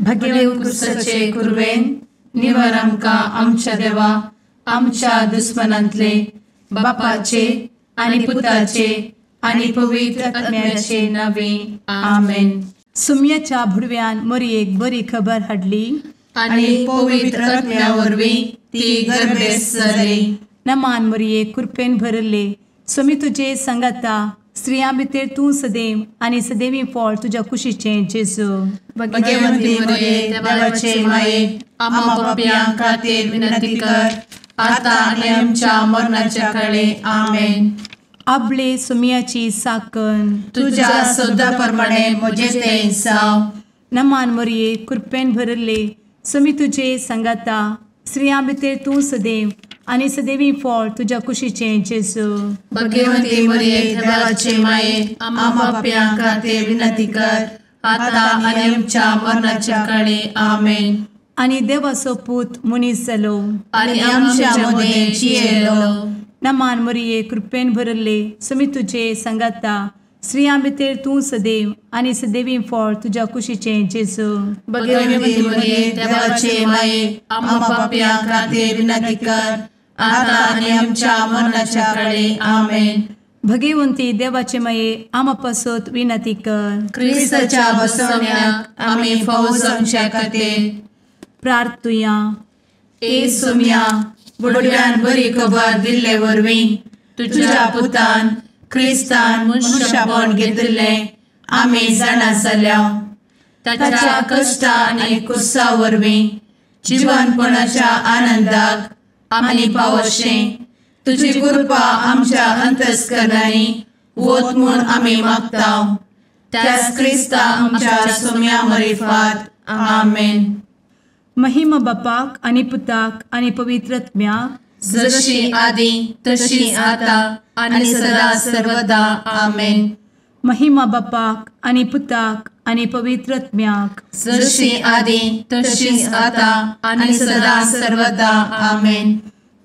भगेव कुरवेन निवर आमकां आमच्या देवा आमच्या दुस्मनांतले बापाचे आनी पुताचे आनी पवित्र आत्म्याचे नावे आमेन. सुम्याच्या भुडव्यान मोरयेक बरी खबर हाडली आनी पवित्र आत्म्या वरवीं ती गर्भेस्त जाली. नमान मोरये, कृपेन भरले, स्वामी तुजे संगाता, स्त्रियां भितर तूं सदैव आनी सदैवी फळ तुज्या कुशीचें जेजू. भगवंती मोरये, देवाचे माये, आम्हा पापयां खातीर विनंती कर आता आनी आमच्या मरणाच्या काळे. आमेन. आपले सुम्याची साकन तुज्या सदा प्रमाणे म्हजें तें जावं. नमान मोरये, कृपेन भरले, स्वामी तुजे संगाता, स्त्रियां भितर तूं सदैव आनी सदैवी फळ तुज्या कुशीचें जेजू. भगवंती मोरये, देवाचे माये, आम्हा पापयां खातीर विनंती कर आता आनी आमच्या मरणाच्या काळे. आमेन. आनी देवाचो पूत मनीस जालो आनी आमच्या मदें जियेलो. नमान मोरये, कृपेन भरले, स्वामी तुजे संगाता, स्त्रियां भितर तूं सदैव आनी सदैवी फळ तुज्या कुशीचें जेजू. भगवंती मोरये, देवाचे माये, आम्हा पापयां खातीर विनंती कर आता आनी आमच्या मरणाच्या काळे. आमेन. भगवंती देवाचे माये, आम्हा पासत विनंती कर. क्रिस्ताच्या बसवण्याक आमी फावो जावच्या खातीर प्रार्थुया. ए सुम्या, बुडव्यान बरी खबर दिल्ले वरवीं तुज्या पुतान क्रिस्तान मनशापण घेतिल्लें आमी जाणा जाल्या. ताच्या कश्टा आनी कुसा वरवीं जिवनपणाच्या आनंदाक आमी पावशें तुजी कृपा आमच्या अंतस्करणांनी वत म्हूण आमी मागता. त्याच क्रिस्ता आमच्या सुम्या मरिफात. आमेन. महिमा बापाक आनी पुताक आनी पवित्र आत्म्याक, जशी आदी तशी आता आनी सदा सर्वदा. आमेन. महिमा बापाक आनी पुताक आनी पवित्र आत्म्याक, जशी आदी तशी आता आनी सदा सर्वदा. आमेन.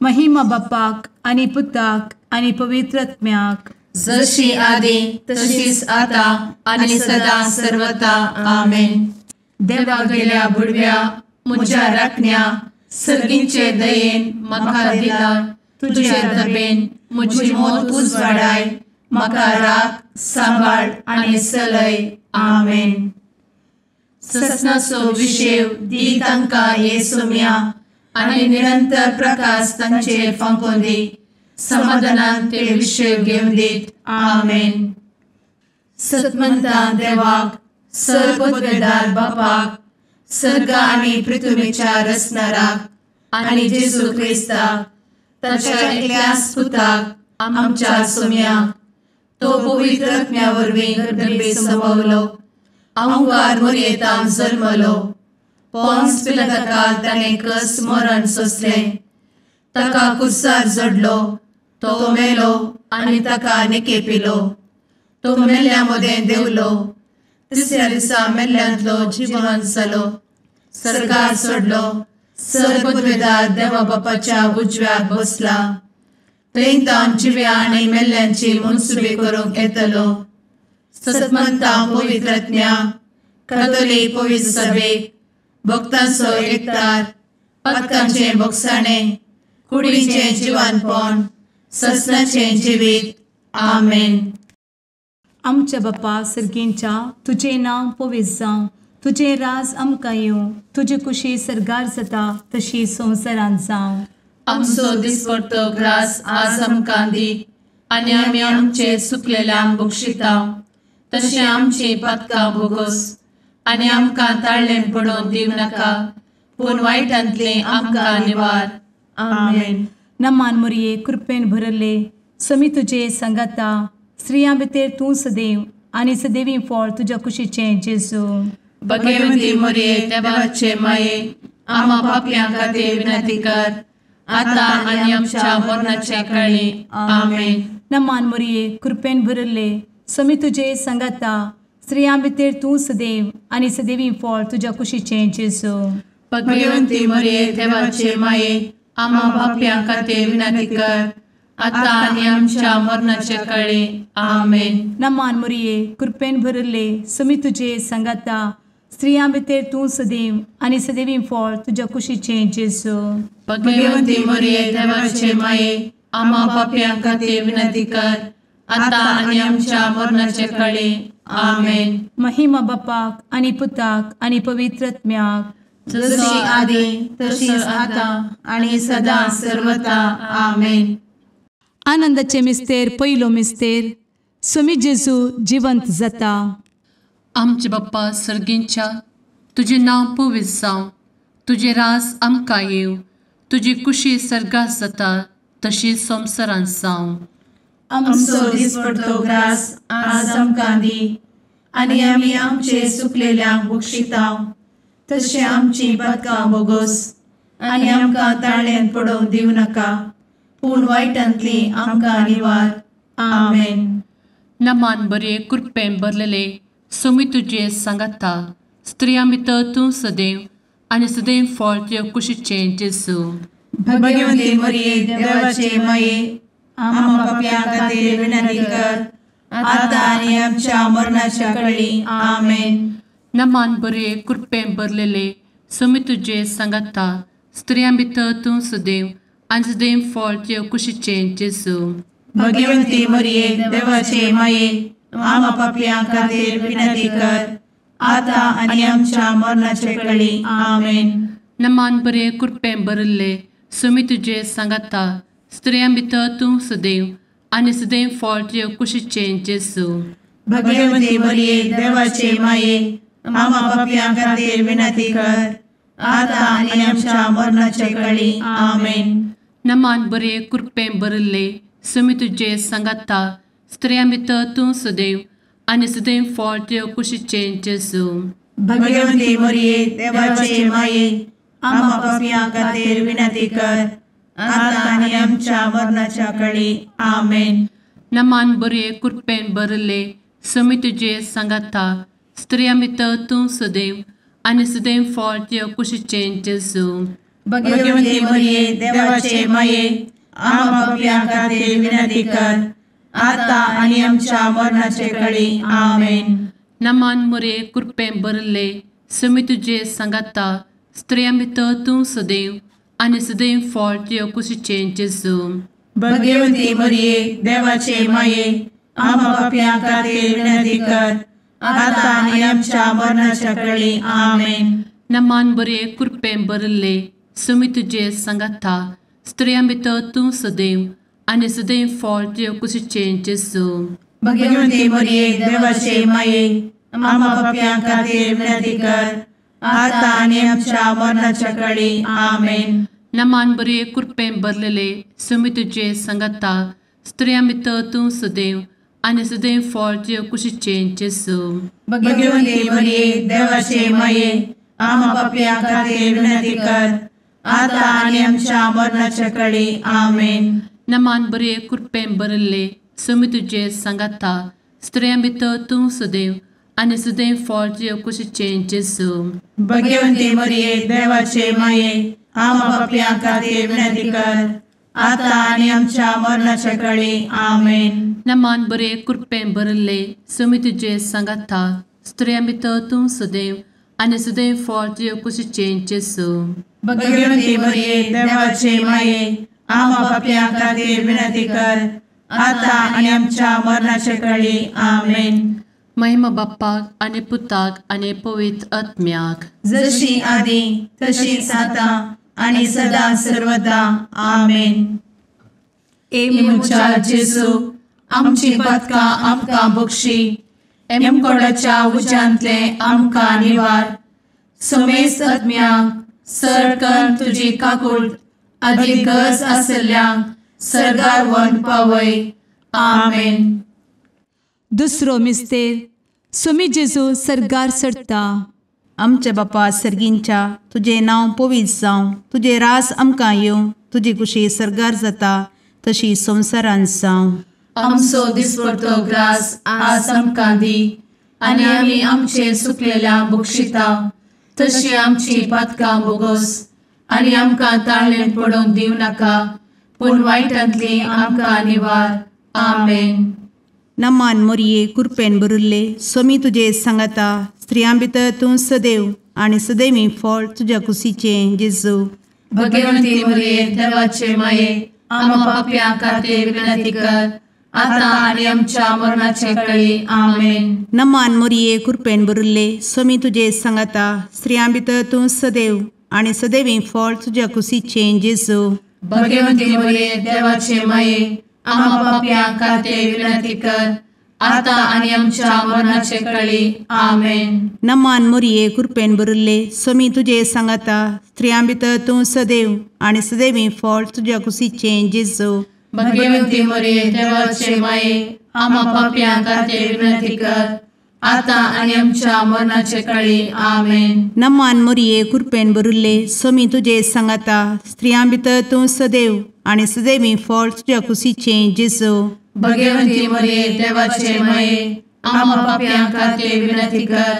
महिमा बापाक आनी पुताक आनी पवित्र आत्म्याक, जशी आदी तशीच आता आनी सदा सर्वदा. आमेन. देवा गेल्या बुडव्या म्हज्या राखण्या सर्गींचे दयेन म्हाका दिला तुजे दबेन म्हजी मोत उजवाडाय, म्हाका राख सांबाळ आनी चलय. आमेन. ससनाचो विशेव दी तांकां हे सुम्या आनी निरंतर प्रकाश तांचेर फांकोवन दी, समाधानान ते विशेव घेवन दीत. आमेन. सतमंता देवाक, सर्वपदवेदार बापाक, सर्ग आनी पृथ्वीच्या रचणाराक आनी जेजू क्रिस्ताक ताच्या एकल्याच पुताक आमच्या सुम्याक, तो पवित्र आत्म्या वरवीं गर्भे संभवलो, अहंकार मोरयेतान जल्मलो, पोन्स पिलाताकाल ताणें कस मरण सोंसलें, ताका कुर्सार जडलो, तो मेलो आनी ताका निकेपिलो, तो मेल्ल्या मदें देंवलो, तिसऱ्या दिसा मेल्ल्यांतलो जिवन जालो, सर्गार सोडलो, सर्वपदवेदार देवा बापाच्या उजव्याक बसला, थंय तावन जिव्या आनी मेल्ल्यांची मनसुबी करूंक येतलो. सतमंता पवित्र आत्म्या, कातोलीक पवित्र सभेक, भक्तांचो एकतार, पातकांचें भोगसाणें, कुडीचें जिवानपण, ससनाचें जिवीत. आमेन. आमच्या बापा सर्गींच्या, तुजें नांव पवित्र जावं, तुजें राज आमकां येवं, तुजी कुशी सर्गार जाता तशी संवसारांत जावं. आमचो दिसपडतो ग्रास आज आमकां दी आनी आमी आमचे सुकलेल्यांक बक्षिता तशें आमची पातकां भोगोस आनी आमकां ताळ्ळें पडोवन दिवं नाका, पूण वायटांतलें आमकां निवार. आमेन. नमान मोरये, कृपेन भरले, स्वामी तुजे संगाता, स्त्रियां भितर तूं सदैव आनी सदैवी फळ तुज्या कुशीचें जेजू. भगवंती मोरये, देवाचे माये, आम्हा पापयां खातीर विनंती कर आता आनी आमच्या मरणाच्या काळी. आमेन. नमान मोरये, कृपेन भरले, स्वामी तुजे संगाता, स्त्रियां भितर तूं सदैव आनी सदैवी फळ तुज्या कुशीचें जेजू. भगवंती मोरये, देवाचे माये, आम्हा पापयां खातीर विनंती कर आता आनी आमच्या मरणाच्या काळी. आमेन. नमान मोरये, कृपेन भरले, स्वामी तुजे संगाता, स्त्रियां भितर तूं सदैव आनी सदैवी फळ तुज्या कुशीचें जेजू. भगवंती मरिये देवाचे माये, आम्हा पापयां खातीर विनंती कर, आतां आनी आमच्या मरणाचे कळे. आमेन. महिमा बापाक आनी पुताक आनी पवित्र आत्म्याक, जशी आदी तशीच आतां आनी सदां सर्वता. आमेन. आनंदाचे मिस्तेर पयलो मिस्तेर, स्वामी जेजू जिवंत जाता. आमचे बाप्पा सर्गींच्या, तुजें नांव पवित्र जावं, तुजें राज आमकां येवं, तुजी कुशी सर्गात जाता तशी संवसारांत जावं. आमचो दिसपडतो ग्रास आज आमकां दी, आनी आमी आमचे सुकलेल्यांक बक्षिता तशें आमची पातकां बोगोस, आनी आमकां ताळ्यांत पडोवंक दिवं नाका, पूण वायटांतली आमकां निवार. आमेन. नमान बरे कृपेन भरलेले स्वामी तुजे सांगाता, स्त्रियां भितर तूं सदैव आनी सदैव फळ तुज्या कुशीचें जेजू. भगवंती मरिये देवाचे माये, आम्हा पापयां खातीर विनंती कर, आतां आनी आमच्या मरणाच्या कळी. आमेन. नमान बरे कृपेन भरलेले स्वामी तुजे सांगाता, स्त्रियां भितर तूं सदैव आनी सदैव फळ तुज्या कुशीचें जेजू. भगवंती मरिये देवाचे माये, आम्हा पापयां खातीर विनंती कर, आतां आनी आमच्या मरणाचे कळी. आमेन. नमान बरे कृपेन भरिल्ले स्वामी तुजे सांगाता, स्त्रियां भितर तूं सदैव आनी सदैव फळ तुज्या कुशीचें जेजू. भगवंती मरिये देवाचे माये, आम्हा पापयां खातीर विनंती कर, आतां आनी आमच्या मरणाचे कळी. आमेन. नमान बरे कृपेन भरिल्ले स्वामी तुजे सांगाता, स्त्रियां भितर तूं सदैव आनी सदैव फळ तुज्या कुशीचें जेजू. भगवंती मरिये देवाचे माये, आम्हा पापयां खातीर विनंती कर, आतां आनी आमच्या मरणाच्या कळी. आमेन. नमान बरे कृपेन भरिल्ले स्वामी तुजे सांगाता, स्त्रियां भितर तूं सदैव आनी सदैव फळ तुज्या कुशीचें जेजू. भगवंती मरिये देवाचे माये, आम्हा पापयां खातीर विनंती कर, आतां आनी आमच्या मरणाचे कळी. आमेन. नमान मरिये कृपेन भरिल्ले स्वामी तुजे सांगाता, स्त्रियां भितर तूं सदैव आनी सदैव फळ तुज्या कुशीचें जेजू. भगवंती मरिये देवाचे माये, आम्हा पापयां खातीर विनंती कर, आतां आनी आमच्या मरणाच्या कळी. आमेन. नमान बरे कृपेन भरिल्ले स्वामी तुजे सांगाता, स्त्रियां भितर तूं सदैव आनी सदैव फळ तुज्या कुशीचें जेजू. भगवंती मरिये देवाचे माये, आम्हा पापयां खातीर विनंती कर, आतां आनी आमच्या मरणाच्या कळी. आमेन. नमान बरे कृपेन भरलेले स्वामी तुजे सांगाता, स्त्रियां भितर तूं सदैव आनी सदैव फळ तुज्या कुशीचें जेजू. भगवंती मरिये देवाचे माये, आम्हा पापयां खातीर विनंती कर, आतां आनी आमच्या मरणाच्या कळी. आमेन. नमान बरे कृपेन भरिल्ले स्वामी तुजे सांगाता, स्त्रियां भितर तूं सदैव आनी सदैव फळ तुज्या कुशीचें जेजू. भगवंती मरिये देवाचे माये, आम्हा पापयां खातीर विनंती कर, आतां आनी आमच्या मरणाच्या कळी. आमेन. नमान बरे कृपेन भरिल्ले स्वामी तुजे सांगाता, स्त्रियां भितर तूं सदैव आनी सदैव फळ तुज्या कुशीचें जेजू. भगवंती मरिये देवाचे माये, आम्हा पापयां खातीर विनंती कर, आतां आनी आमच्या मरणाच्या कळी. आमेन. महिमा बाप्पाक आनी पुताक आनी पवित्र आत्म्याक, जशी आदी तशीच आतां आनी सदां सर्वदा. आमेन. ए म्हज्या जेजू, आमची पातकां आमकां बक्षी, एमकोडाच्या उज्यांतले आमकां निवार, समेस्त आत्म्यांक सरकन तुजी काकूट आदी गरज आशिल्ल्यांक सर्गार व्हरून पावय. आमेन. दुसरो मिस्तेर, स्वामी जेजू सर्गार चडटा. आमच्या बापा सर्गींच्या, तुजें नांव पवित्र जावं, तुजें राज आमकां येवं, तुजी कुशी सर्गार जाता तशी संवसारांत जावं. आमचो दिसपडतो ग्रास आज आमकां दी, आनी आमी आमचे सुकलेल्या बक्षिता तशी आमची पातकां बोगोस, आनी आमकां ताळ्ळेंत पडोवंक दिवं नाका, पूण वायटांतली आमकां निवार. आमेन. नमान मोरये कृपेन भरिल्ले स्वामी तुजे सांगाता, स्त्रियां भितर तूं सदैव आनी सदैवी फळ तुज्या कुशीचें जेजू। भगवंती मरिये देवाचे माये आम्हा पाप्यां खातीर विनंती कर आता आनी आमच्या मरणाचे वेळी। आमेन। नमान मरिये कृपेन भरिल्ले स्वामी तुजे सांगाता स्त्रियां भितर तूं सदैव आनी सदैवी फळ तुज्या कुशीचें जेजू। भगवंती मरिये देवाचे माये आम्हा पाप्यां खातीर विनंती कर आता आनी आमच्या मरणाचे वेळी। आमेन। नमान मरिये कृपेन भरिल्ले स्वामी तुजे सांगाता स्त्रियां भितर तूं सदैव आनी सदैवी फळ तुज्या कुशीचें जेजू। भगवंती मरिये देवाचे माये आम्हा पाप्यां खातीर विनंती कर आता आनी आमच्या मरणाचे वेळी। आमेन। नमान मरिये कृपेन भरिल्ले स्वामी तुजे सांगाता स्त्रियां भितर तूं सदैव आनी सदैवी फळ तुज्या कुशीचें जेजू। भगवंती मरिये देवाचे माये आम्हा पाप्यां खातीर विनंती कर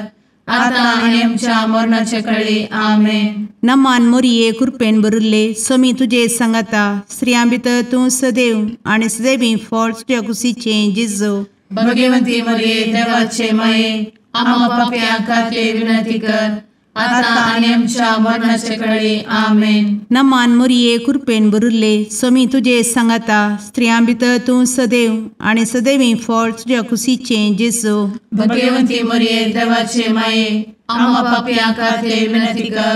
आता आनी आमच्या मरणाचे वेळी। आमेन। नमान मरिये कृपेन भरिल्ले स्वामी तुजे सांगाता स्त्रियां भितर तूं सदैव आनी सदैवी फळ तुज्या कुशीचें जेजू। भगवंती मरिये देवाचे माये आम्हा पाप्यां खातीर विनंती कर आता आनी आमच्या मरणाचे वेळी। आमेन। नमान मरिये कृपेन भरिल्ले स्वामी तुजे सांगाता स्त्रियां भितर तूं सदैव आनी सदैवी फळ तुज्या कुशीचें जेजू। भगवंती मरिये देवाचे माये आम्हा पाप्यां खातीर विनंती कर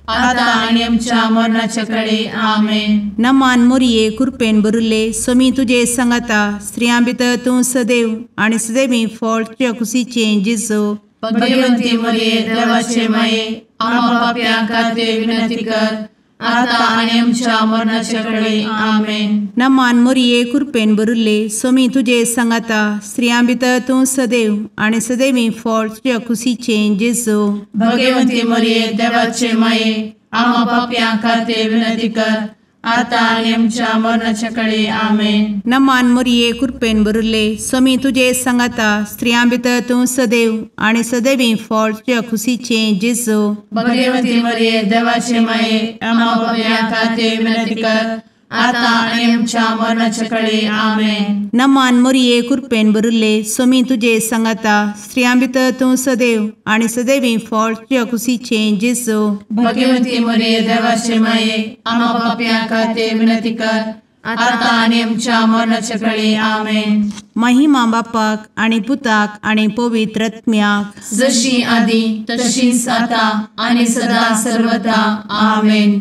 आता आनी आमच्या मरणाचे वेळी। आमेन। नमान मरिये कृपेन भरिल्ले स्वामी तुजे सांगाता स्त्रियां भितर तूं सदैव आनी सदैवी फळ तुज्या कुशीचें जेजू। भगवंती मरिये देवाचे माये आम्हा पाप्यां खातीर विनंती कर आता आनी आमच्या मरणाचे वेळी। आमेन। नमान मरिये कृपेन भरिल्ले स्वामी तुजे सांगाता स्त्रियां भितर तूं सदैव आनी सदैवी फळ तुज्या कुशीचें जेजू। भगवंती मरिये देवाचे माये आम्हा पाप्यां खातीर विनंती कर आता आनी आमच्या मरणाचे वेळी। आमेन। नमान मरिये कृपेन भरिल्ले स्वामी तुजे सांगाता स्त्रियां भितर तूं सदैव आनी सदैवी फळ तुज्या कुशीचें जेजू। भगवंती मरिये देवाचे माये आम्हा पाप्यां खातीर विनंती कर आता आनी आमच्या मरणाचे वेळी। आमेन। नमान मरिये कृपेन भरिल्ले स्वामी तुजे सांगाता स्त्रियां भितर तूं सदैव आनी सदैवी फळ तुज्या कुशीचें जेजू। भगवंती मरिये देवाचे माये आम्हा पाप्यां खातीर विनंती कर आता आनी आमच्या मरणाचे वेळी। आमेन। महिमा बापाक आनी पुताक आनी पवित्र आत्म्याक जशी आदी तशीच आता आनी सदा सर्वदा। आमेन।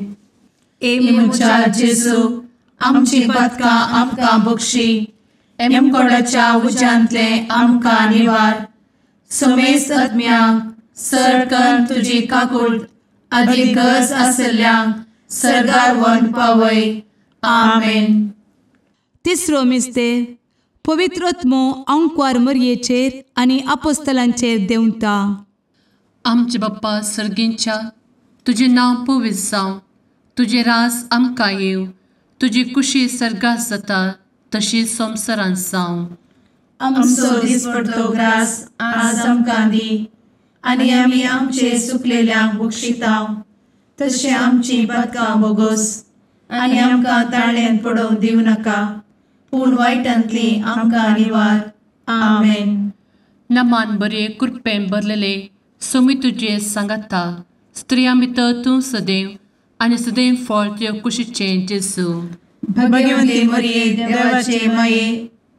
ए म्हज्या जेजू आमची पातकां आमकां बक्षी एमकोडाच्या उज्यांतले आमकां निवार समेस्त आत्म्यांक सरकन तुजी काकूट आदी गरज आशिल्ल्यांक सर्गार व्हरून पावय। आमेन। तिसरो मिस्तेर पवित्र आत्मो आंकवार मरयेचेर आनी आपोस्तलांचेर देंवता। आमचे बाप्पा सर्गींच्या तुजें नांव पवित्र जावं, तुजें राज आमकां येवं, तुजी कुशी सर्गात जाता तशी संवसारांत जावं। आमचो दिसपडतो ग्रास आज आमकां दी आनी आमी आमचे सुकलेल्यांक बक्षिता तशें आमची पातकां बोगोस आनी आमकां ताळ्यान पडोवंक दिवं नाका पूण वायटांतली आमकां निवार। आमेन। नमान बरे कृपेन भरलेले स्वामी तुजे सांगाता स्त्रियां भितर तूं सदैव आनी सदैव फळ तुज्या कुशीचें जेजू। भगवंती मरिये देवाचे माये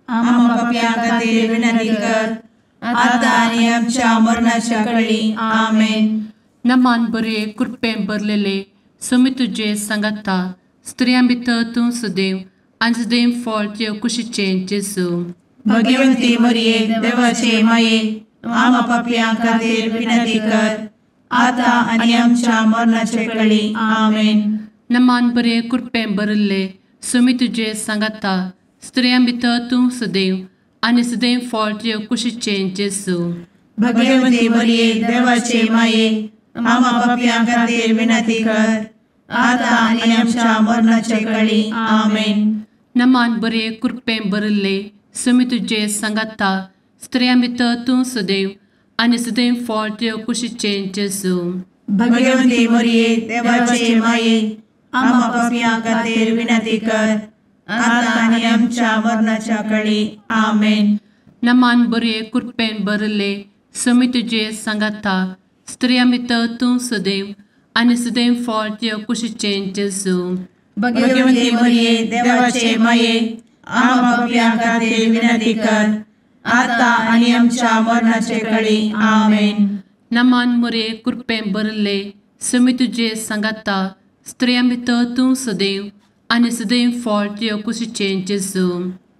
आम्हा पाप्यां खातीर विनंती कर आता आनी आमच्या मरणाच्या वेळी। आमेन। नमान बरे कृपेन भरलेले स्वामी तुजे सांगाता स्त्रियां भितर तूं सदैव आनी सदैव फळ तुज्या कुशीचें जेजू। भगवंती मरिये देवाचे माये आम्हा पाप्यां खातीर विनंती कर आता आनी आमच्या मरणाचे वेळी। आमेन। नमान बरे कृपेन भरिल्ले स्वामी तुजे सांगाता स्त्रियां भितर तूं सदैव आनी सदैव फळ तुज्या कुशीचें जेजू। भगवंती मरिये देवाचे माये आम्हा पाप्यां खातीर विनंती कर आता आनी आमच्या मरणाचे वेळी। आमेन। नमान बरे कृपेन भरिल्ले स्वामी तुजे सांगाता स्त्रियां भितर तूं सदैव आनी सदैव फळ तुज्या कुशीचें जेजू। भगवंती मरिये देवाचे माये आम्हा पाप्यां खातीर विनंती कर आता आनी आमच्या मरणाच्या वेळी। आमेन। नमान बरे कृपेन भरिल्ले समी तुजे सांगाता स्त्रियां भितर तूं सदैव आनी सदैव फळ तुज्या कुशीचें जेजू। भगवती मरिये देवाचे माये आम्हा पाप्यां खातीर विनंती कर आता आनी आमच्या मरणाचे कळी। आमेन। नमान मोरये कृपेन भरिल्ले समी तुजे सांगाता स्त्रियां भितर तूं सदैव आनी सदैव फळ तुज्या कुशीचें जेजू।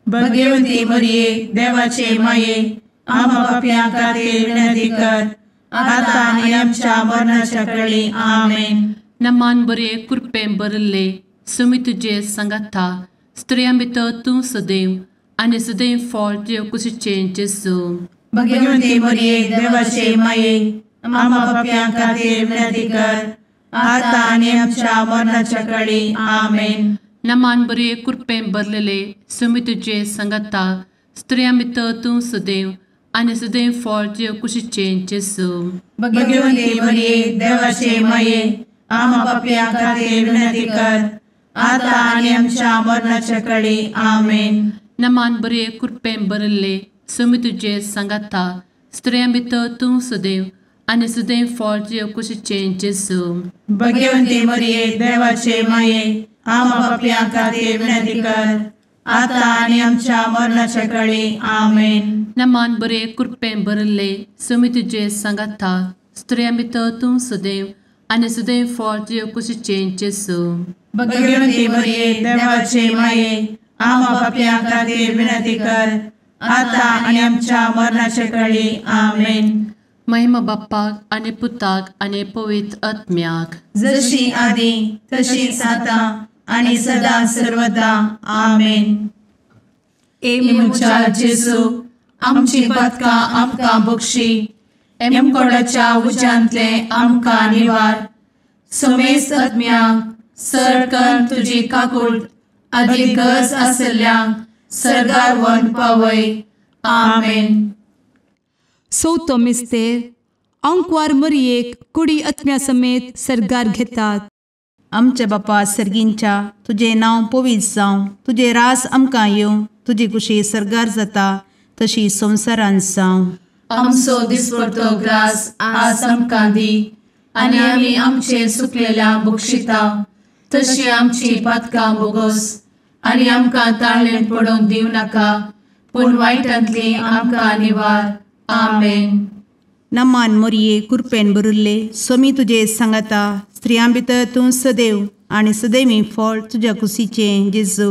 भगवती मरिये देवाचे माये आम्हा पाप्यां खातीर विनंती कर आता आनी आमच्या मरणाच्या कळी। आमेन। नमान बरे कृपेन भरिल्ले समी तुजे सांगाता स्त्रियां भितर तूं सदैव आनी सदैव फळ तुज्या कुशीचें जेजू। भगवती मरिये देवाचे माये आम्हा पाप्यां खातीर विनंती कर आता आनी आमच्या मरणाच्या कळी। आमेन। नमान बरे कृपेन भरिल्ले समी तुजे सांगाता स्त्रियां भितर तूं सदैव आनी सदैव फळ तुज्या कुशीचें जेजू। भगवती मरिये देवाचे माये आम्हा पाप्यां खातीर विनंती कर आता आनी आमच्या मरणाच्या कळी। आमेन। नमान बरे कृपेन भरिल्ले समी तुजे सांगाता स्त्रियां भितर तूं सदैव आनी सदैव फळ तुज्या कुशीचें जेजू। भगवती मरिये देवाचे माये आम्हा पाप्यां खातीर विनंती कर आता आनी आमच्या मरणाच्या कळी। आमेन। नमान बरे कृपेन भरिल्ले समी तुजे सांगाता स्त्रियां भितर तूं सदैव आनी सदैव फळ तुज्या कुशीचें जेजू। भगवती मरिये देवाचे माये आम्हा पाप्यां खातीर विनंती कर आता आनी आमच्या मरणाच्या कळी। आमेन। महिमा बाप्पाक आनी पुताक आनी पवित्र आत्म्याक, जशी आदी तशीच आता आनी सदा सर्वदा। आमेन। ए म्हज्या जेजू आमची पातकां आमकां बक्षी, एमकोडाच्या उज्यांतले आमकां निवार, समेस्त आत्म्यांक सरकन तुजी काकूट आदी गरज आसल्ल्यांक सर्गार व्हरून पावय। आमेन। चवथो मिस्तेर आंकवार मरियेक कुडी आत्म्या समेत सर्गार घेतात। आमच्या बापा सर्गींच्या तुजें नांव पवित्र जावं, तुजें राज आमकां येवं, तुजी कुशी सर्गार जाता तशी संवसारांत जावं। आमचो दिसपडतो ग्रास आज आमकां दी आनी आमी आमचे सुकलेल्या बक्षिता तशी आमची पातकां बोगोस आनी आमकां ताळेन पडोवंक दिवं नाका पूण वायटांतली आमकां निवार। आमेन। नमान मोरये कृपेन भरिल्ले स्वामी तुजे सांगाता स्त्रियां भितर तूं सदैव आनी सदैवी फळ तुज्या कुशीचें जेजू।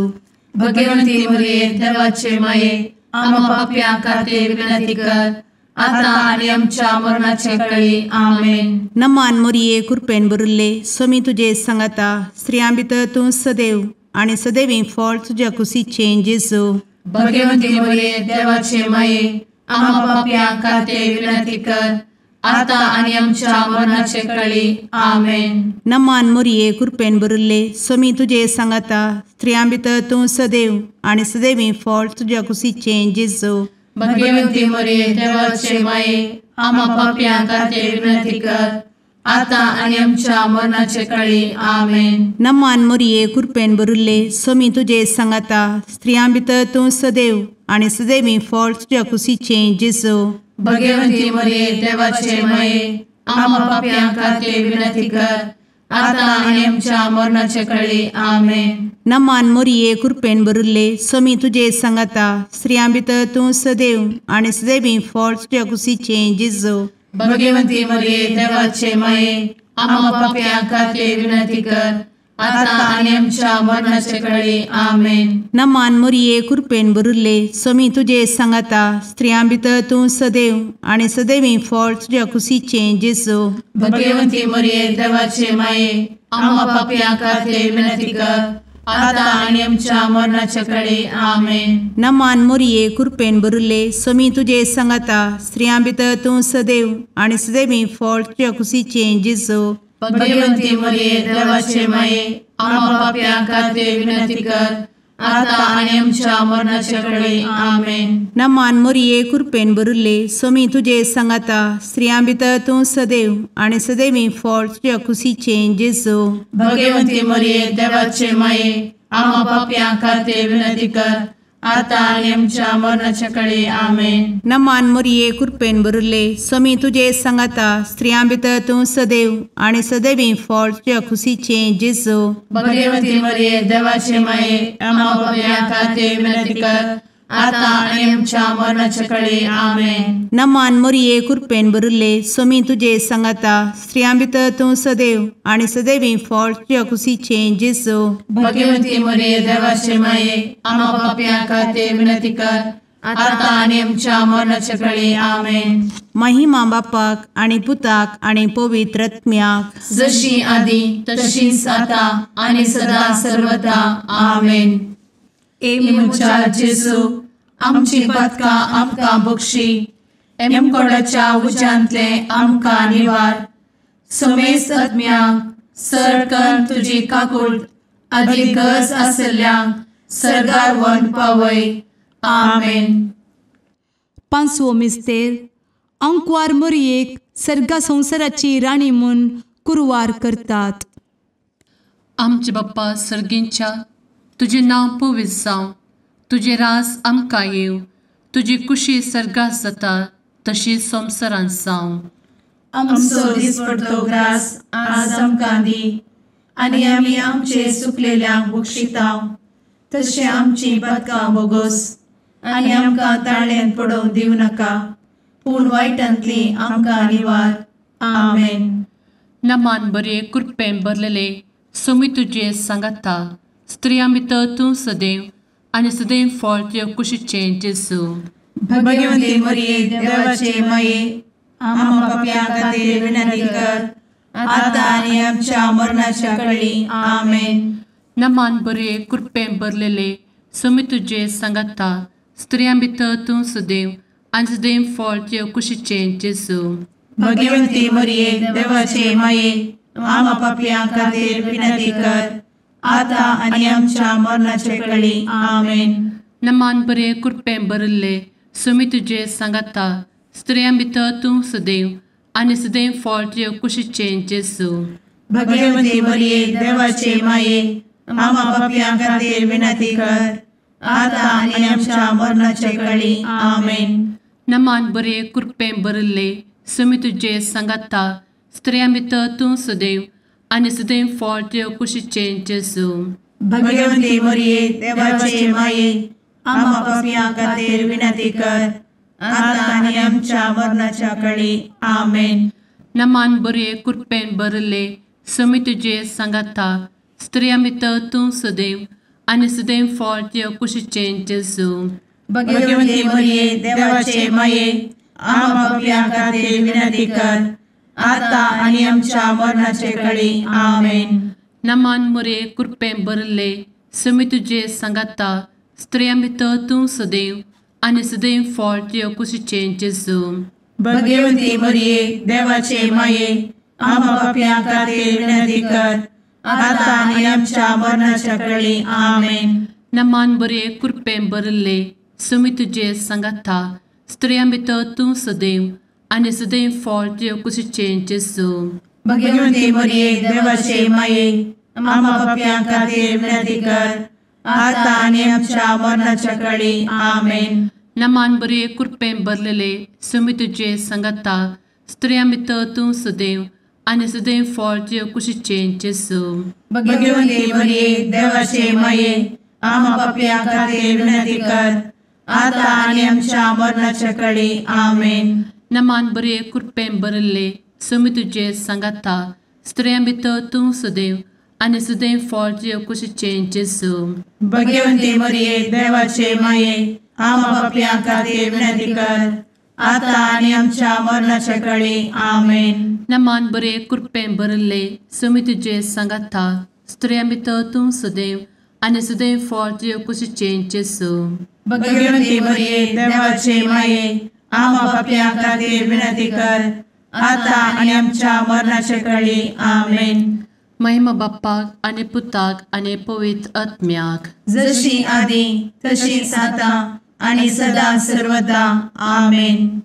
भगवंती मोरये देवाचे माये आम्हा पाप्यां खातीर विनंती कर आता आनी आमच्या मरणाचे कळी। आमेन। नमान मोरये कृपेन भरिल्ले स्वामी तुजे सांगाता स्त्रियां भितर तूं सदैव आनी सदैवी फळ तुज्या कुशीचें जेजू। भगवंती मोरये देवाचे माये आम्हा पाप्यां खातीर विनंती कर आता आनी आमच्या मरणाचे कळी। आमेन। नमान मोरये कृपेन भरिल्ले स्वामी तुजे सांगाता स्त्रियां भितर तूं सदैव आनी सदैवी फळ तुज्या कुशीचें जेजू। भगवंती मोरये देवाचे माये आम्हा पाप्यां खातीर विनंती कर आता आनी आमच्या मरणाचे कळी। आमेन। नमान मोरये कृपेन भरिल्ले स्वामी तुजे सांगाता स्त्रियां भितर तूं सदैव आनी सदैवी फळ तुज्या कुशीचें जेजू। भगवंती मोरये देवाचे माये आम्हा पाप्यां खातीर विनंती कर आता आनी आमच्या मरणाचे कळी। आमेन। नमान मोरये कृपेन भरिल्ले स्वामी तुजे सांगाता स्त्रियां भितर तूं सदैव आनी सदैवी फळ तुज्या कुशीचें जेजू। भगवंती मोरये देवाचे माये आम्हा पाप्यां खातीर विनंती कर आता आनी आमच्या मरणाचे कळी। आमेन। नमान मोरये कृपेन भरिल्ले स्वामी तुजे सांगाता स्त्रियां भितर तूं सदैव आनी सदैवी फळ तुज्या कुशीचें जेजू। भगवंती मोरये देवाचे माये आम्हा पाप्यां खातीर विनंती कर आता आनी आमच्या मरणाचे कळी। आमेन। नमान मोरये कृपेन भरिल्ले स्वामी तुजे सांगाता स्त्रियां भितर तूं सदैव आनी सदैवी फळ तुज्या कुशीचें जेजू। भगवंती मोरये देवाचे माये आम्हा पाप्यां खातीर विनंती कर आता आनी आमच्या मरणाचे कळी। आमेन। नमान मोरये कृपेन भरिल्ले स्वामी तुजे सांगाता स्त्रियां भितर तूं सदैव आनी सदैवी फळ तुज्या कुशीचें जेजू। भगवंती मोरये देवाचे माये आम्हा पाप्यां खातीर विनंती कर आतां आनी आमच्या मरणाच्या कळे. आमेन. नमान मोरये कृपेन भरिल्ले, स्वामी तुजे सांगाता, स्त्रियां भितर तूं सदैव आनी सदैवी फळ तुज्या खुशीचें जेजू. भगवती मरिये देवाचे माये, आम्हा पाप्यां खातीर विनंती कर, आतां आनी आमच्या मरणाच्या कळे. आमेन. नमान मोरये कृपेन भरिल्ले, स्वामी तुजे सांगाता, स्त्रियां भितर तूं सदैव आनी सदैवी फळ तुज्या खुशीचें जेजू. भगवती मरिये देवाचे माये, आम्हा पाप्यां खातीर विनंती कर, आतां आनी आमच्या मरणाच्या कळे. आमेन. महिमा बापाक आनी पुताक आनी पवित्र आत्म्याक, जशी आदी तशीच आतां आनी सदा सर्वदा. आमेन. ए म्हज्या जेजू, आमची पातकां आमकां बक्षी, एमकोडाच्या उज्यांतले आमकां निवार, समेस्त आत्म्यांक सरकन तुजी काकूट आदी गरज आशिल्ल्यांक सर्गार व्हरून पावय. आमेन. पांचवो मिस्तेर अंकवार मोरयेक सर्गा संवसाराची राणी म्हूण कुरवार करतात. आमचे बाप्पा सर्गींच्या, तुजें नांव पवित्र जावं, तुजें राज आमकां येवं, तुजी कुशी सर्गात जाता तशी संवसारांत जावं. आमचो दिसपडतो ग्रास आज आमकां दी, आनी आमी आमचे सुकलेल्यांक बक्षितांव, तशें आमची पातकां बोगोस, आनी आमकां ताळ्यांत पडोवंक दिवं नाका, पूण वायटांतली आमकां निवार. आमेन. नमान बरे कृपेन भरलेले, स्वामी तुजे सांगाता, स्त्रियां भितर तूं सदैव आनी सदैव फळ तुज्या कुशीचें जेजू. भगवती मरिये देवाचे माये, आम्हा पाप्यां खातीर विनंती कर, आतां आनी आमच्या मरणाच्या कळी. आमेन. नमान बरे कृपेन भरलेले, स्वामी तुजे सांगाता, स्त्रियां भितर तूं सदैव आनी सदैव फळ तुज्या कुशीचें जेजू. भगवती मरिये देवाचे माये, आम्हा पाप्यां खातीर विनंती कर, आतां आनी आमच्या मरणाच्या कळी. आमेन. नमान बरे कृपेन भरिल्ले, स्वामी तुजे सांगाता, स्त्रियां भितर तूं सदैव आनी सदैव फळ तुज्या कुशीचें जेजू. भगवती मरिये देवाचे माये, आम्हा पाप्यां खातीर विनंती कर, आतां आनी आमच्या मरणाच्या कळी. आमेन. नमान बरे कृपेन भरिल्ले, स्वामी तुजे सांगाता, स्त्रियां भितर तूं सदैव आनी सदैव फळ तुज्या कुशीचें जेजू. भगवती मरिये देवाचे माये, आम्हा पाप्यां खातीर विनंती कर, आतां आनी आमच्या मरणाच्या कळी. आमेन. नमान बरे कृपेन भरिल्ले, स्वामी तुजे सांगाता, स्त्रियां भितर तूं सदैव आनी सदैव फळ तुज्या कुशीचें जेजू. भगवती मरिये देवाचे माये, आम्हा पाप्यां खातीर विनंती कर, आतां आनी आमच्या मरणाचे कळी. आमेन. नमान मोरये कृपेन भरिल्ले, स्वामी तुजे सांगाता, स्त्रियां भितर तूं सदैव आनी सदैव फळ तुज्या कुशीचें जेजू. भगवती मरिये देवाचे माये, आम्हा पाप्यां खातीर विनंती कर, आतां आनी आमच्या मरणाच्या कळी. आमेन. नमान बरे कृपेन भरिल्ले, स्वामी तुजे सांगाता, स्त्रियां भितर तूं सदैव आनी सदैव फळ तुज्या कुशीचें जेजू. भगवती मरिये देवाचे माये, आम्हा पाप्यां खातीर विनंती कर, आतां आनी आमच्या मरणाच्या कळी. आमेन. नमान बरे कृपेन भरलेले, स्वामी तुजे सांगाता, स्त्रियां भितर तूं सदैव आनी सदैव फळ तुज्या कुशीचें जेजू. भगवती मरिये देवाचे माये, आम्हा पाप्यां खातीर विनंती कर, आतां आनी आमच्या मरणाच्या कळी. आमेन. नमान बरे कृपेन भरिल्ले, स्वामी तुजे सांगाता, स्त्रियां भितर तूं सदैव आनी सदैव फळ तुज्या कुशीचें जेजू. भगवती मरिये देवाचे माये, आम्हा पाप्यां खातीर विनंती कर, आतां आनी आमच्या मरणाच्या कळी. आमेन. नमान बरे कृपेन भरिल्ले, स्वामी तुजे सांगाता, स्त्रियां भितर तूं सदैव आनी सदैव फळ तुज्या कुशीचें जेजू. भगवती मरिये देवाचे माये, आम्हा पाप्यां खातीर विनंती कर, आतां आनी आमच्या मरणाच्या कळी. आमेन. महिमा बाप्पाक आनी पुताक आनी पवित्र आत्म्याक, जशी आदी तशीच आतां आनी सदा सर्वदा. आमेन.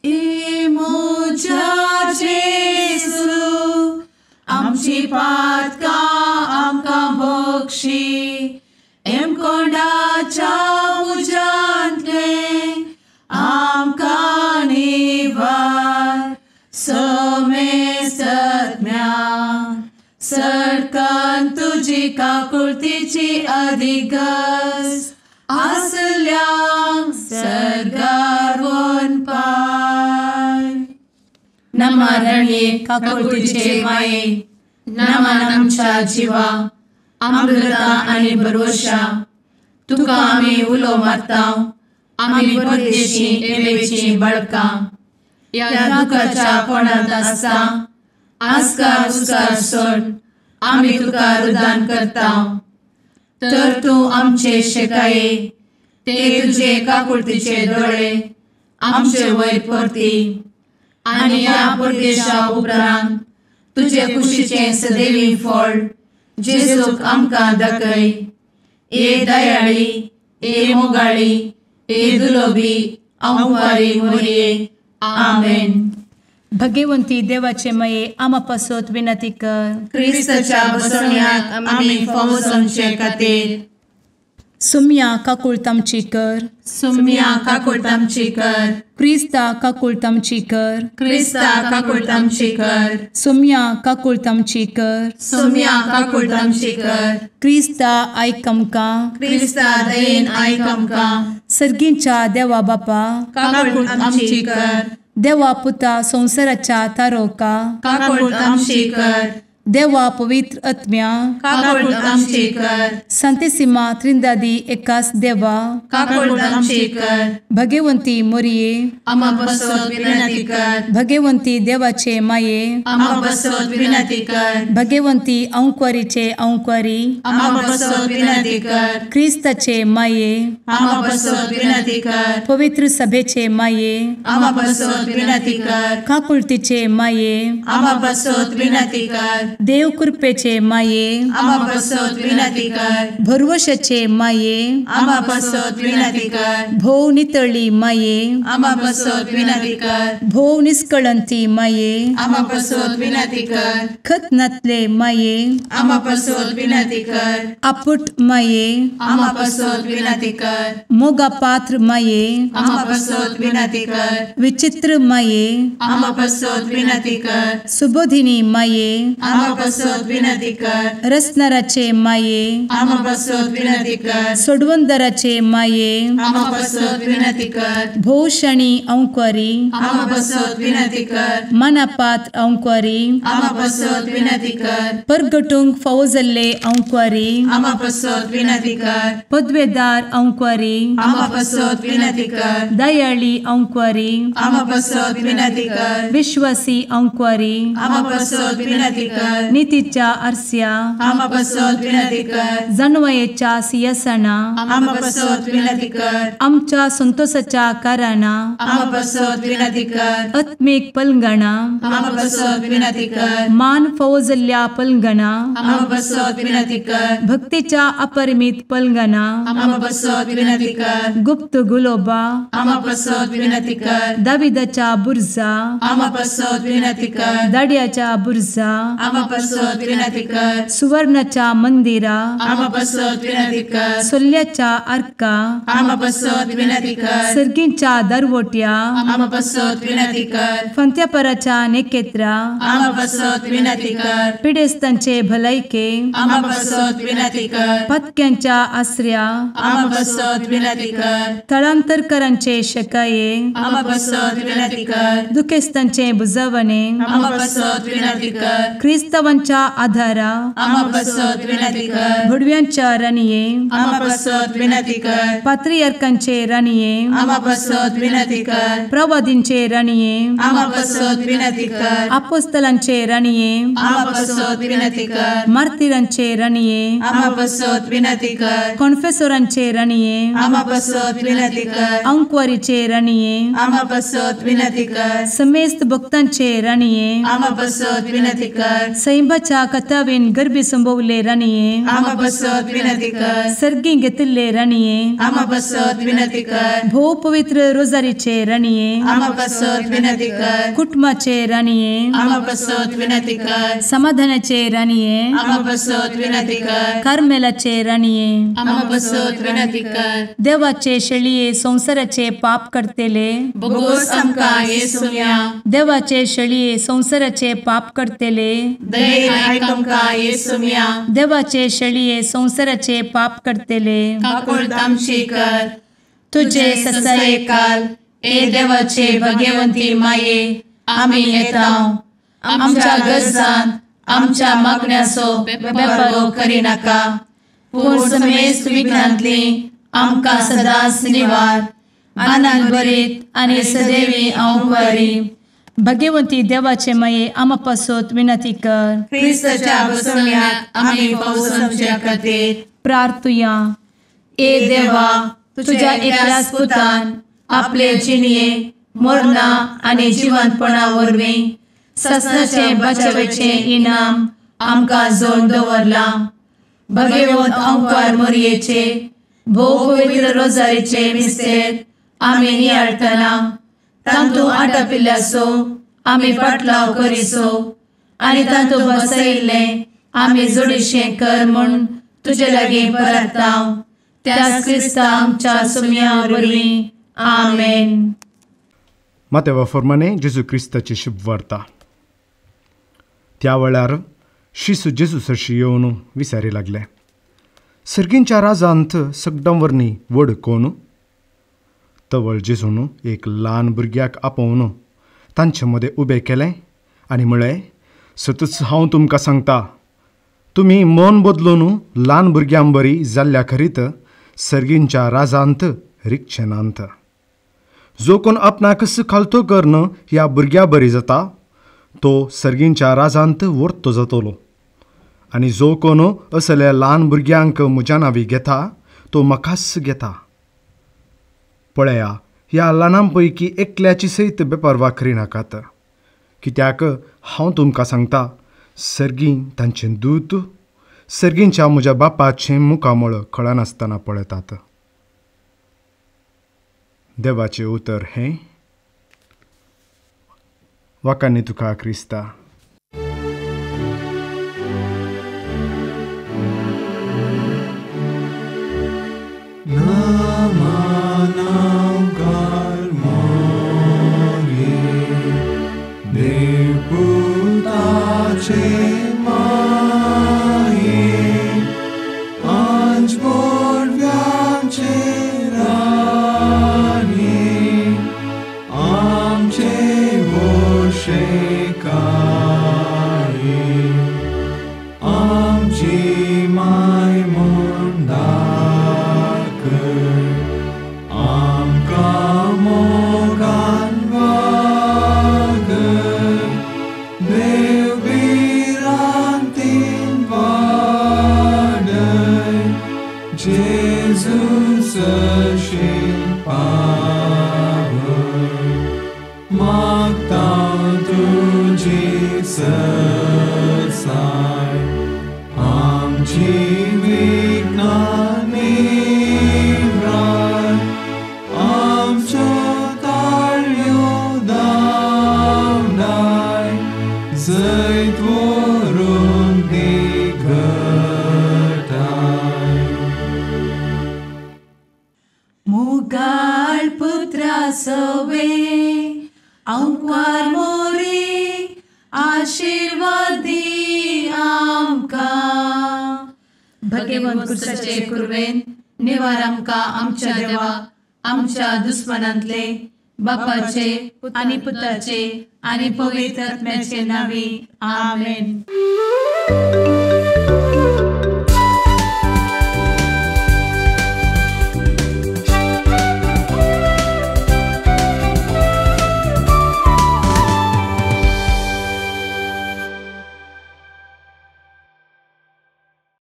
ए म्हज्या जेजू, आमची पातकां आमकां बक्षी, एमकोंडाच्या तुजी काकुळतीची अधिगस आसल्यांक सर्गार वनपाय. नमा रणये काकुळतीचे माये, नमन आमच्या जिवा, अमृता आनी भरवशा, तुका आमी उलो मारता, आमी परदेशी एवेची बळकां, ह्या दुखाच्या कोणांत आसता आस्कार उस्कार सोड आमी तुका रुदान करता. तर तूं आमचे शेकाये ते तुजे काकुळतीचे दोळे आमचे वयर परती आनी ह्या परदेशा उपरांत तुजे कुशीचें सदैवी फळ जेजूक आमकां दाखय. ए दयाळी, ए मोगाळी, ए दुलोबी अंवारी मोरये. आमेन. भगवंती देवाचे मये आमा पासत विनंती कर. क्रिस्ताच्या बसवण्याक आमी फावो जावचे खातीर. सुम्या काकुळत आमची कर. सुम्या काकुळत आमची कर. क्रिस्ता काकुळत आमची कर. क्रिस्ता काकुळत आमची कर. सुम्या काकुळत आमची कर. सुम्या काकुळत आमची कर. क्रिस्ता आयक आमकां. क्रिस्ता दयेन आयक आमकां. सर्गींच्या देवा बापा काकुळत आमची कर. देवा पुता संवसाराच्या तारोका काकुळत आमची कर. देवा पवित्र आत्म्या काकुळत आमची कर. संतेसिमा त्रिंदादी एकास देवा काकुळत आमची कर. भगवंती मोरये आमा पासत विनंती कर. भगवंती देवाचे माये आमा पासत विनंती कर. भगवंती अंकुरीचे अंकुरी आमा पासत विनंती कर. क्रिस्ताचे माये आमा पासत विनंती कर. पवित्र सभेचे माये आमा पासत विनंती कर. काकुळतीचे माये आमा पासत विनंती कर. देव कृपेचे माये आमा पासत विनंती कर. भरवशाचे माये आमा पासत विनंती कर. भोव नितळी माये आमा पासत विनंती कर. भोव निष्कळंती माये आमा पासत विनंती कर. खत नातले माये आमा पासत विनंती कर. आपुट माये आमा पासत विनंती कर. मोगा पात्र माये आमा पासत विनंती कर. विचित्र माये आमा पासत विनंती कर. सुबोधिनी माये आमा पासत विनंती कर. रसनाराचे माये आमा पासत विनंती कर. सोडवंदराचे माये आमा पासत विनंती कर. भोवशणी अंकुरी आमा पासत विनंती कर. मनापात्र अंकुरी आमा पासत विनंती कर. परगटूंक फावो जाल्ले अंकुरी आमा पासत विनंती कर. पदवेदार अंकुरी आमा पासत विनंती कर. दयाळी अंकुरी आमा पासत विनंती कर. विश्वासी अंकुरी आमा पासत विनंती कर. नितीच्या आरस्या आमा पासत विनंती कर. जानवयेच्या सिंहासना आमा पासत विनंती कर. आमच्या संतोषाच्या कारणा आमा पासत विनंती कर. आत्मीक पलंगणा आमा पासत विनंती कर. मान फावो जाल्ल्या पलंगणा आमा पासत विनंती कर. भक्तीच्या अपरिमित पलंगणा आमा पासत विनंती कर. गुप्त गुलोबा आमा पासत विनंती कर. दाविदाच्या बुर्जा आमा पासत विनंती कर. दाड्याच्या बुर्जा आमा पासत विनंती कर. सुवर्णाच्या मंदिरा आमा पासत विनंती कर. सोल्ल्याच्या आर्का आमा पासत विनंती कर. सर्गींच्या दरवट्या आमा पासत विनंती कर. फंत्यापराच्या नेकेत्रा आमा पासत विनंती कर. पिडेस्तांचे भलायके आमा पासत विनंती कर. पत्क्यांच्या आसऱ्या आमा पासत विनंती कर. थळांतरकरांचे शकाये आमा पासत विनंती कर. दुखेस्तांचे बुजवणे आमा पासत विनंती कर. क्रिस्तावांच्या आधारा आमा पासत विनंती कर. भुडव्यांच्या राणये आमा पासत विनंती कर. पात्रियार्कांचे राणये आमा पासत विनंती कर. प्रवादींचे राणये आमा पासत विनंती कर. आपोस्तलांचे राणये आमा पासत विनंती कर. मार्तिरांचे राणये आमा पासत विनंती कर. कॉन्फेसोरांचे राणये आमा पासत विनंती कर. अंकुवारीचे राणये आमा पासत विनंती कर. समेस्त भक्तांचे राणये आमा पासत विनंती कर. सैंबाच्या कथावेन गर्भी संभवले राणये आमा पासत विनंती कर. सर्गी घेतिल्ले राणये आमा पासत विनंती कर. भोव पवित्र रोजारीचे राणये आमा पासत विनंती कर. कुटुंबाचे राणये आमा पासत विनंती कर. समाधानाचे राणये आमा पासत विनंती कर. कार्मेलाचे राणये आमा पासत विनंती कर. देवाचे शेळये संवसाराचे पाप करतेले बोगोस आमकां येसुम्या देवाचे शेळये संवसाराचे पाप करतेले दयेन आयक आमकां येसुम्या. देवाचे शेळये संवसाराचे पाप करतले काकुळट आमची कर. तुजे ससायेकाल ए देवाचे भगवंती माये आमी येता आमच्या गरजान आमच्या मागण्याचो बेपर्वो करिनाका पूण समेस्त विघ्नांतली आमकां सदांच निवार. आनंद भरीत आनी सदैवी अंवकारी. भगवंती देवाचे माये आमा पासत विनंती कर. क्रिस्ताच्या बसवण्याक आमी पावसाच्या खातीर प्रार्थुया. ए देवा तुझ्या एकल्याच पुतान आपले जिणये मरणा आनी जिवंतपणा वरवीं ससनाचे बचावेचे इनाम आमकां जोड दवरलां. भगवंत अंकार मोरयेचे भोव पवित्र रोजारीचे मिस्तेर आमी नियाळटना तांतू आटापिल्ल्याचो आमी पाटलाव करिसो आनी तांतू बसयिल्लें आमी जोडीशें कर म्हूण तुजे लागीं परता त्याच क्रिस्ता आमच्या सुम्या वरवीं. आमेन. मातेवा फॉर्माने जेजू क्रिस्ताची शुभवार्ता. त्या वेळार शिसू जेजू सरशी येवन विचारी लागले, सर्गींच्या राजांत सगळ्यां वरनी व्हड कोण? तवळ जेजून एक ल्हान भुरग्याक आपोवन तांचे मदें उबें केलें आनी म्हळें, सतच हांव तुमकां सांगता, तुमी मन बदलून ल्हान भुरग्यां बरी जाल्ल्या खरीत सर्गींच्या राजांत रिगचे नात. जो कोण आपणाकच खालतो करून ह्या भुरग्या बरी जाता तो सर्गींच्या राजांत वर्तो जातलो. आनी जो कोण असल्या ल्हान भुरग्यांक म्हज्या नांवी घेता तो म्हाकाच घेता. पळया, ह्या ल्हानां पैकी एकल्याची सयत बेपर्वा करिनाकात, कित्याक हांव तुमकां सांगता, सर्गीं तांचें दूत सर्गींच्या म्हज्या बापाचें मुखामळ कळनासतना पळयतात. देवाचें उतर हें. वाकांनी तुका क्रिस्ता. मुगाळ पुत्रा सवे अंकार मोरी आशीर्वादी आमकां. भगवंत कुर्साचे कुर्वेन निवार आमकां आमच्या देवा आमच्या दुस्मनांतले बापाचे आनी पुताचे आनी पवित्र आत्म्याचे नांवी. आमेन.